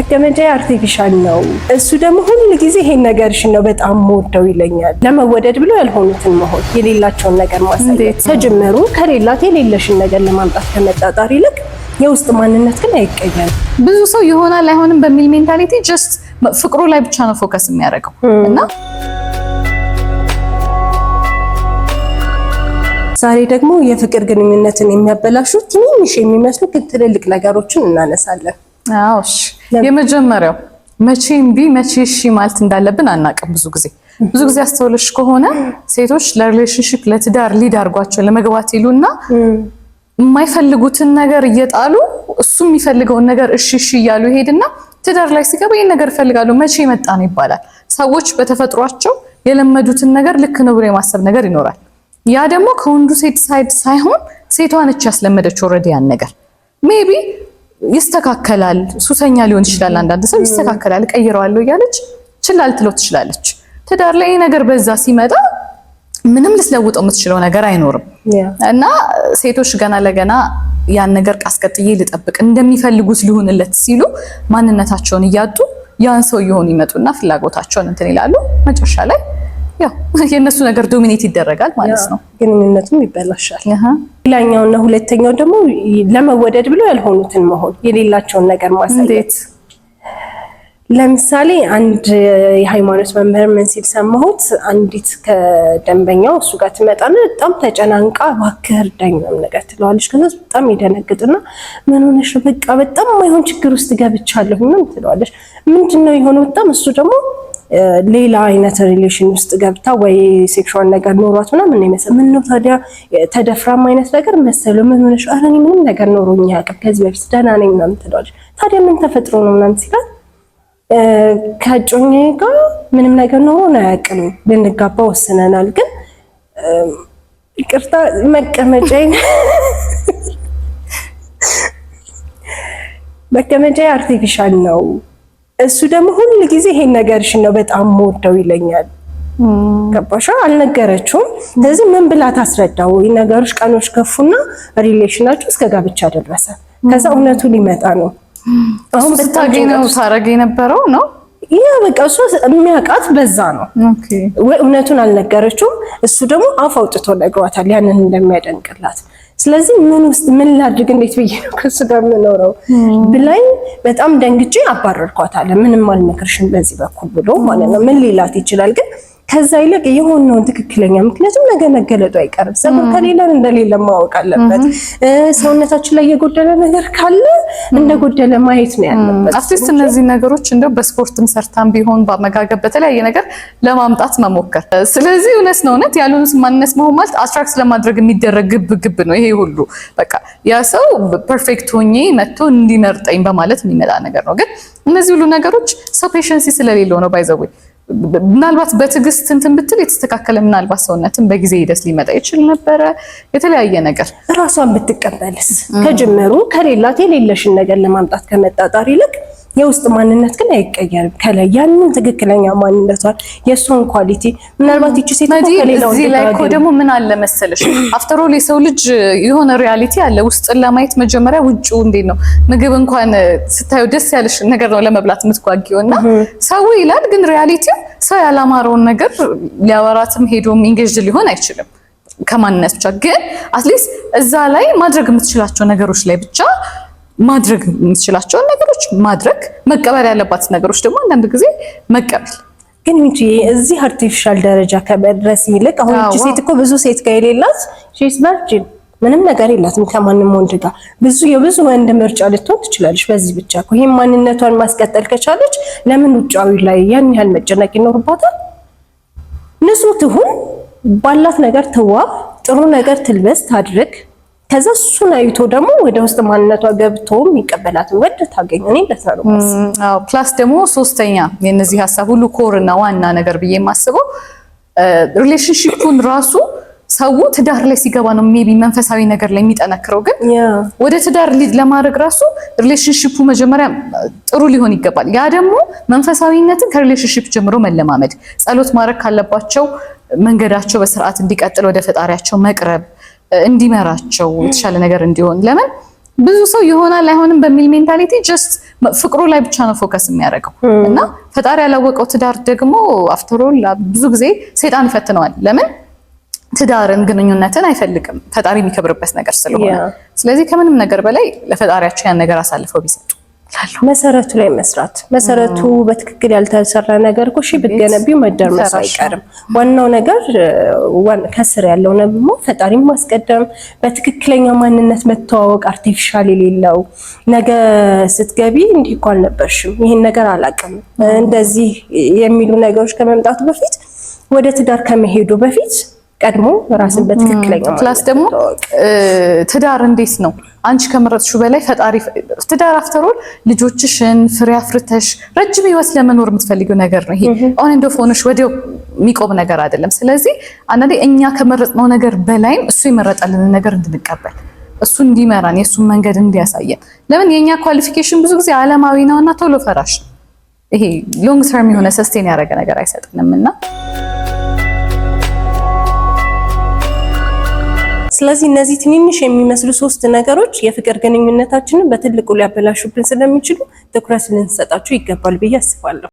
መቀመጫ artificial ነው። እሱ ደግሞ ሁል ጊዜ ይሄን ነገርሽን ነው በጣም የምወደው ይለኛል። ለመወደድ ብሎ ያልሆኑትን መሆን፣ የሌላቸውን ነገር ማሳየት ከጅምሩ ከሌላት የሌለሽን ነገር ለማምጣት ከመጣጣር ይልቅ የውስጥ ማንነት ግን አይቀየርም። ብዙ ሰው ይሆናል አይሆንም በሚል mentality just ፍቅሩ ላይ ብቻ ነው focus የሚያደርገው እና ዛሬ ደግሞ የፍቅር ግንኙነትን የሚያበላሹ ትንንሽ የሚመስሉ ግን ትልልቅ ነገሮችን እናነሳለን። አዎ እሺ። የመጀመሪያው መቼ እምቢ መቼ እሺ ማለት እንዳለብን አናውቅም። ብዙ ጊዜ አስተውለሽ ከሆነ ሴቶች ለ relationship ለትዳር lead አድርጓቸው ለመግባት ይሉና የማይፈልጉትን ነገር እየጣሉ እሱ የሚፈልገውን ነገር እሺ እሺ እያሉ ይሄድና ትዳር ላይ ሲገባ ይሄን ነገር እፈልጋለሁ መቼ መጣ ነው ይባላል። ሰዎች በተፈጥሯቸው የለመዱትን ነገር ልክ ነው ብሎ የማሰብ ነገር ይኖራል። ያ ደግሞ ከወንዱ ሴት side ሳይሆን ሴቷ ነች ያስለመደችው already ያን ነገር maybe ይስተካከላል። ሱሰኛ ሊሆን ይችላል። አንዳንድ ሰው ይስተካከላል፣ ቀይረዋለሁ እያለች ችላ ልትለው ትችላለች። ትዳር ላይ ይሄ ነገር በዛ ሲመጣ ምንም ልትለውጠው የምትችለው ነገር አይኖርም እና ሴቶች ገና ለገና ያን ነገር አስቀጥዬ ልጠብቅ እንደሚፈልጉት ሊሆንለት ሲሉ ማንነታቸውን እያጡ ያን ሰው እየሆኑ ይመጡና ፍላጎታቸውን እንትን ይላሉ። መጨረሻ ላይ ያው የእነሱ ነገር dominate ይደረጋል ማለት ነው። ግንኙነቱም ይበላሻል። ሌላኛውና ሁለተኛው ደግሞ ለመወደድ ብሎ ያልሆኑትን መሆን፣ የሌላቸውን ነገር ማሳየት። ለምሳሌ አንድ የሃይማኖት መምህር ምን ሲል ሰማሁት? አንዲት ከደንበኛው እሱ ጋር ትመጣና በጣም ተጨናንቃ እባክህ እርዳኝ ምናምን ነገር ትለዋለች። ከዛ በጣም ይደነግጥና ምን ሆነሽ ነው? በቃ በጣም የማይሆን ችግር ውስጥ ገብቻለሁ ምናምን ትለዋለች። ምንድን ነው የሆነው? በጣም እሱ ደግሞ ሌላ አይነት relation ውስጥ ገብታ ወይ sexual ነገር ኖሯት ምናምን ነው የመሰለው። ምን ነው ታዲያ ተደፍራም አይነት ነገር መሰለው። ምን ሆነሽ? ኧረ እኔ ምንም ነገር ኖሮኝ አያውቅም ከዚህ በፊት ደህና ነኝ ምናምን ትለዋለች። ታዲያ ምን ተፈጥሮ ነው ምናምን ሲላት ከእጮኛዬ ጋር ምንም ነገር ኖሮን አያውቅም፣ ልንጋባ ወስነናል፣ ግን ይቅርታ መቀመጫዬ artificial ነው። እሱ ደግሞ ሁል ጊዜ ይሄን ነገርሽን ነው በጣም የምወደው ይለኛል። ገባሽ? አልነገረችውም። ስለዚህ ምን ብላ ታስረዳው? ነገሮች ቀኖች ገፉና relation ኣቸው እስከ ጋብቻ ደረሰ። ከዛ እውነቱ ሊመጣ ነው። አሁን ስታገኘው ታረገ የነበረው ነው ያ በቃ እሱ የሚያውቃት በዛ ነው። ወይ እውነቱን አልነገረችውም። እሱ ደግሞ አፍ አውጥቶ ነግሯታል ያንን እንደሚያደንቅላት። ስለዚህ ምን ውስጥ ምን ላድርግ እንዴት ብዬ ነው ከሱ ጋር የምኖረው ብላኝ በጣም ደንግጬ አባረርኳት አለ። ምንም አልመክርሽም በዚህ በኩል ብሎ ማለት ነው። ምን ሊላት ይችላል? ግን ከዛ ይልቅ የሆነውን ትክክለኛ ምክንያቱም ነገ መገለጡ አይቀርም። ጸጉር ከሌለን እንደሌለ ማወቅ አለበት። ሰውነታችን ላይ የጎደለ ነገር ካለ እንደጎደለ ማየት ነው ያለበት። At least እነዚህ ነገሮች እንደው በስፖርትም ሰርታም ቢሆን በአመጋገብ በተለያየ ነገር ለማምጣት መሞከር። ስለዚህ እውነት ነው እውነት ያልሆኑት ማንነት መሆን ማለት attract ለማድረግ የሚደረግ ግብ ግብ ነው ይሄ ሁሉ። በቃ ያ ሰው perfect ሆኜ መጥቶ እንዲመርጠኝ በማለት የሚመጣ ነገር ነው። ግን እነዚህ ሁሉ ነገሮች ሰው patience ስለሌለው ነው by the way። ምናልባት በትዕግስት እንትን ብትል የተስተካከለ ምናልባት ሰውነትን በጊዜ ሂደት ሊመጣ ይችል ነበረ። የተለያየ ነገር ራሷን ብትቀበልስ ከጅምሩ ከሌላት የሌለሽን ነገር ለማምጣት ከመጣጣር ይልቅ የውስጥ ማንነት ግን አይቀየርም። ከላይ ያንን ትክክለኛ ማንነቷን የእሷን quality ምናልባት ይቺ ሴት ከሌላው እዚህ ላይ እኮ ደግሞ ምን አለ መሰለሽ after all የሰው ልጅ የሆነ reality አለ። ውስጥን ለማየት መጀመሪያ ውጭው እንዴት ነው? ምግብ እንኳን ስታዩ ደስ ያለሽ ነገር ነው ለመብላት የምትጓጊው እና ሰው ይላል፣ ግን reality ው ሰው ያላማረውን ነገር ሊያወራትም ሄዶም engaged ሊሆን አይችልም ከማንነት ብቻ። ግን at least እዛ ላይ ማድረግ የምትችላቸው ነገሮች ላይ ብቻ ማድረግ የምትችላቸውን ነገሮች ማድረግ፣ መቀበል ያለባት ነገሮች ደግሞ አንዳንድ ጊዜ መቀበል። ግን እንጂ እዚህ artificial ደረጃ ከመድረስ ይልቅ አሁን እቺ ሴት እኮ ብዙ ሴት ጋር የሌላት she's virgin ምንም ነገር የላትም ከማንም ወንድ ጋር ብዙ የብዙ ወንድ ምርጫ ልትሆን ትችላለች። በዚህ ብቻ እኮ ይሄን ማንነቷን ማስቀጠል ከቻለች ለምን ውጫዊ ላይ ያን ያህል መጨነቅ ይኖርባታል? ንጹህ ትሁን፣ ባላት ነገር ትዋብ፣ ጥሩ ነገር ትልበስ፣ ታድርግ። ከዛ እሱን አይቶ ደግሞ ወደ ውስጥ ማንነቷ ገብቶ የሚቀበላትን ወንድ ታገኝ። እኔ እንደዛ ነው። አዎ plus ደግሞ ሶስተኛ የነዚህ ሀሳብ ሁሉ core እና ዋና ነገር ብዬ የማስበው relationship ኡን ራሱ ሰው ትዳር ላይ ሲገባ ነው maybe መንፈሳዊ ነገር ላይ የሚጠነክረው። ግን ወደ ትዳር lead ለማድረግ ራሱ relationship ኡ መጀመሪያ ጥሩ ሊሆን ይገባል። ያ ደግሞ መንፈሳዊነትን ከ relationship ጀምሮ መለማመድ፣ ጸሎት ማድረግ ካለባቸው መንገዳቸው በስርዓት እንዲቀጥል ወደ ፈጣሪያቸው መቅረብ እንዲመራቸው የተሻለ ነገር እንዲሆን። ለምን ብዙ ሰው ይሆናል አይሆንም በሚል mentality just ፍቅሩ ላይ ብቻ ነው focus የሚያደርገው እና ፈጣሪ ያላወቀው ትዳር ደግሞ after all ብዙ ጊዜ ሰይጣን ይፈትነዋል። ለምን ትዳርን ግንኙነትን አይፈልግም፣ ፈጣሪ የሚከብርበት ነገር ስለሆነ። ስለዚህ ከምንም ነገር በላይ ለፈጣሪያቸው ያን ነገር አሳልፈው ቢሰጡ። መሰረቱ ላይ መስራት። መሰረቱ በትክክል ያልተሰራ ነገር እኮ እሺ ብትገነቢው መደርመሱ አይቀርም። ዋናው ነገር ከስር ያለው ደግሞ ፈጣሪን ማስቀደም፣ በትክክለኛ ማንነት መተዋወቅ፣ artificial የሌለው ነገ ስትገቢ እንዲህ እኮ አልነበርሽም፣ ይሄን ነገር አላውቅም፣ እንደዚህ የሚሉ ነገሮች ከመምጣቱ በፊት፣ ወደ ትዳር ከመሄዱ በፊት ቀድሞ ራስን በትክክለኛ Plus ደግሞ ትዳር እንዴት ነው አንቺ ከመረጥሽው በላይ ፈጣሪ። ትዳር after all ልጆችሽን ፍሬ አፍርተሽ ረጅም ህይወት ለመኖር የምትፈልጊው ነገር ነው። ይሄ on and off ሆነሽ ወዲያው የሚቆም ነገር አይደለም። ስለዚህ አንዳንዴ እኛ ከመረጥነው ነገር በላይም እሱ የመረጠልንን ነገር እንድንቀበል፣ እሱ እንዲመራን፣ የእሱን መንገድ እንዲያሳየን። ለምን የእኛ qualification ብዙ ጊዜ ዓለማዊ ነውና ቶሎ ፈራሽ ነው። ይሄ long term የሆነ sustain ያደረገ ነገር አይሰጥንም እና ስለዚህ እነዚህ ትንንሽ የሚመስሉ ሶስት ነገሮች የፍቅር ግንኙነታችንን በትልቁ ሊያበላሹብን ስለሚችሉ ትኩረት ልንሰጣቸው ይገባል ብዬ አስባለሁ።